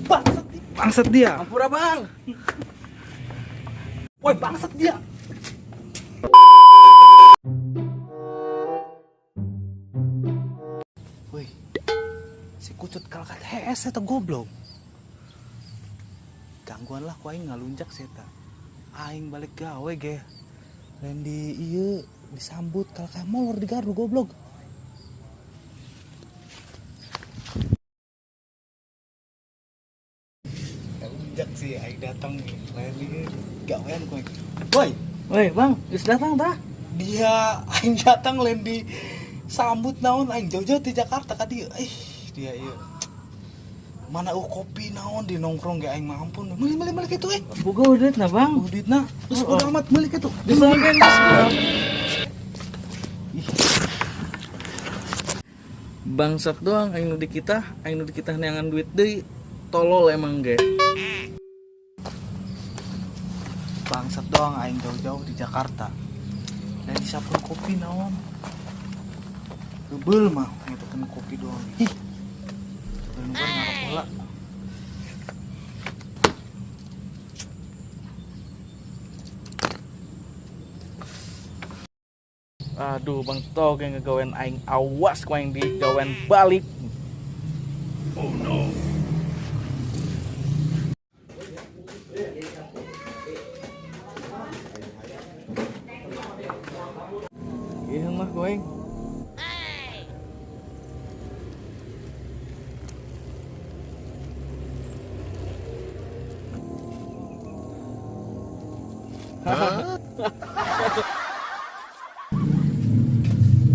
Bangsat, bangsat dia. Ampura, Bang. Woi, bangsat dia. Woi, si kucut kalkat hees eta goblok. Gangguan lah ku aing ngalunjak si eta. Aing balik gawe ge. Lain di ieu disambut kalkah molor di gardu goblok. Ngalunjak sih aing datang lain di gawean ku aing. Woi, Woi, Bang, geus datang tah? Dia aing datang lain di sambut naon, aing jauh-jauh di Jakarta ka dieu. Ih, dia ieu. Mana kopi naon di nongkrong ge aing mah ampun. Meuli meuli meuli kitu eh. Boga duit na, Bang. Oh, duitna. Geus Oh, bodo amat meuli kitu. Diselengkeun geus, Bang. Ih, Bangsat doang aing nu di kita, aing nu di kita neangan duit deui. Tolol emang ge. Bangsat doang aing jauh-jauh di Jakarta. Lain disapun kopi naon. Gebel mah ngitukeun kopi doang. Ih. Nungguan ngarok heula. Aduh, Bang Toge ngegawean aing, awas ku aing digawean balik. Oh no. Iya mah ku aing.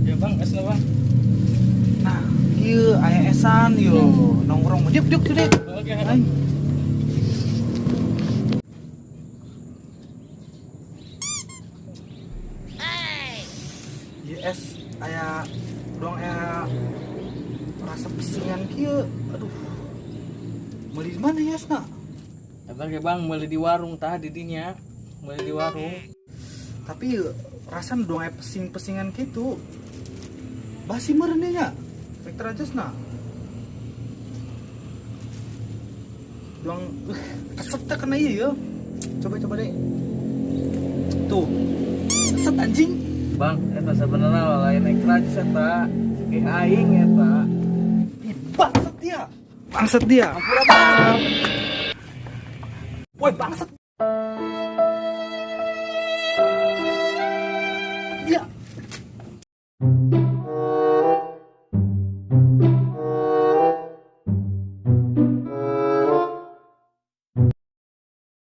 Ya Bang, esna Bang. Nah, ieu aya esan yo nongkrong mah diuk diuk diuk. Oke. Aing. Ieu es aya doang aya rasa pesingan kieu. Aduh. Meuli di mana ya esna? Eta ge Bang meuli di warung tah di dinya. Meuli di warung. Tapi rasa doang aya pesing-pesingan gitu. Basi meureun nya. Rek na. Doang keset teh kena ieu ya. Coba coba deh. Tuh. Keset anjing. Bang, eta sebenarnya lain ekstra eta. Sikih aing eta. Ih, bangsat dia. Bangsat dia. Ampura, Bang. Woi, bangsat.